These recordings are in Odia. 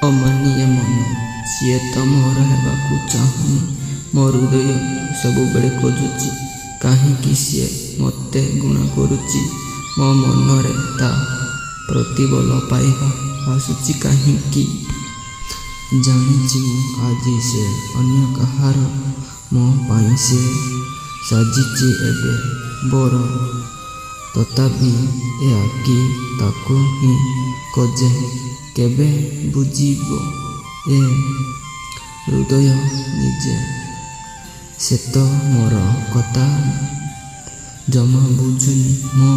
ଅମାନି ଏ ମନ, ସିଏ ତ ମୋର ହେବାକୁ ଚାହୁଁନି। ମୋ ହୃଦୟ ସବୁବେଳେ ଖୋଜୁଛି, କାହିଁକି ସିଏ ମୋତେ ଘୃଣା କରୁଛି। ମୋ ମନରେ ତା ପ୍ରତି ଭଲ ପାଇବା ଆସୁଛି କାହିଁକି? ଜାଣିଛି ମୁଁ ଆଜି ସେ ଅନ୍ୟ କାହାର, ମୋ ପାଇଁ ସେ ସାଜିଛି ଏବେ ବର। ତଥାପି ଏ ଆଖି ତାକୁ ହିଁ ଖୋଜେ। କେବେ ବୁଝିବ ଏ ହୃଦୟ ନିଜେ? ସେ ତ ମୋର କଥା ଜମା ବୁଝୁନି, ମୋ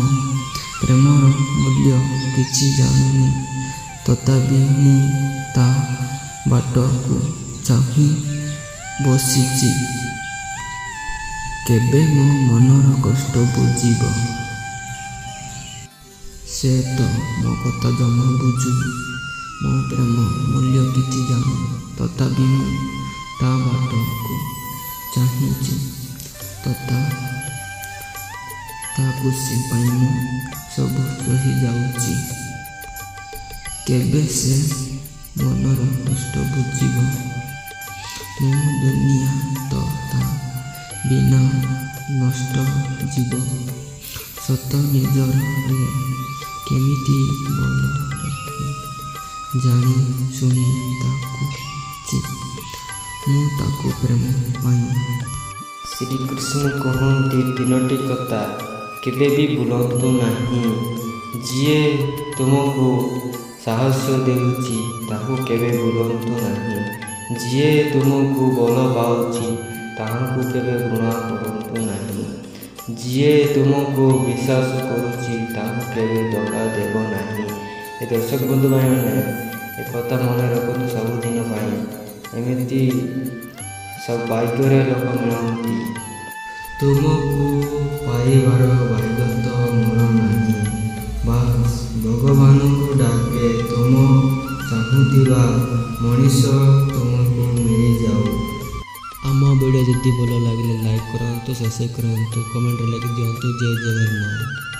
ପ୍ରେମର ମୂଲ୍ୟ କିଛି ଜାଣୁନି। ତଥାପି ମୁଁ ତା ବାଟକୁ ଚାହିଁ ବସିଛି। କେବେ ମୋ ମନର କଷ୍ଟ ବୁଝିବ? ସେ ତ ମୋ କଥା ଜମା ବୁଝୁନି, ମୋ ପ୍ରେମ ମୂଲ୍ୟ କିଛି ଜାଣୁନି। ତଥାପି ମୁଁ ତା ବାଟକୁ ଚାହିଁଛି। ତା ଖୁସି ପାଇଁ ମୁଁ ସବୁ ସହିଯାଉଛି। କେବେ ସେ ମନର କଷ୍ଟ ବୁଝିବ? ମୋ ଦୁନିଆ ତ ତା ବିନା ନଷ୍ଟ ଯିବ। ସତ ନିଜର ହେଲେ କେମିତି ଭଲ ରହେ? ଜାଣି ଶୁଣି ଡାକୁଛି ମୁଁ ତାକୁ ପ୍ରେମ ପାଇଁ। ଶ୍ରୀକୃଷ୍ଣ କୁହନ୍ତି, ତିନୋଟି କଥା କେବେ ବି ଭୁଲନ୍ତୁ ନାହିଁ। ଯିଏ ତୁମକୁ ସାହସ ଦେଉଛି, ତାକୁ କେବେ ଭୁଲନ୍ତୁ ନାହିଁ। ଯିଏ ତୁମକୁ ଭଲ ପାଉଛି, ତାହାଙ୍କୁ କେବେ ଘୃଣା କରନ୍ତୁ ନାହିଁ। ଯିଏ ତୁମକୁ ବିଶ୍ୱାସ କରୁଛି, ତାଙ୍କୁ କେବେ ଧୋକା ଦେବ ନାହିଁ। ଏ ଦର୍ଶକ ବନ୍ଧୁ ଭାଇମାନେ, ଏ କଥା ମନେ ରଖନ୍ତୁ ସବୁଦିନ ପାଇଁ। ଏମିତି ସବୁ ଭାଗ୍ୟରେ ଲୋକ ମିଳନ୍ତି। ତୁମକୁ ପାଇବାର ଭାଗ୍ୟ ତ ମୋର ନାହିଁ, ବାସ୍ ଭଗବାନଙ୍କୁ ଡାକେ ତୁମ ଚାହୁଁଥିବା ମଣିଷ ତୁମକୁ ମିଳିଯାଉ। ଆମ ଭିଡ଼ିଓ ଯଦି ଭଲ ଲାଗିଲେ ଲାଇକ୍ କରନ୍ତୁ, ସବସ୍କ୍ରାଇବ୍ କରନ୍ତୁ, କମେଣ୍ଟରେ ଲେଖି ଦିଅନ୍ତୁ ଜୟ ଜଗନ୍ନାଥ।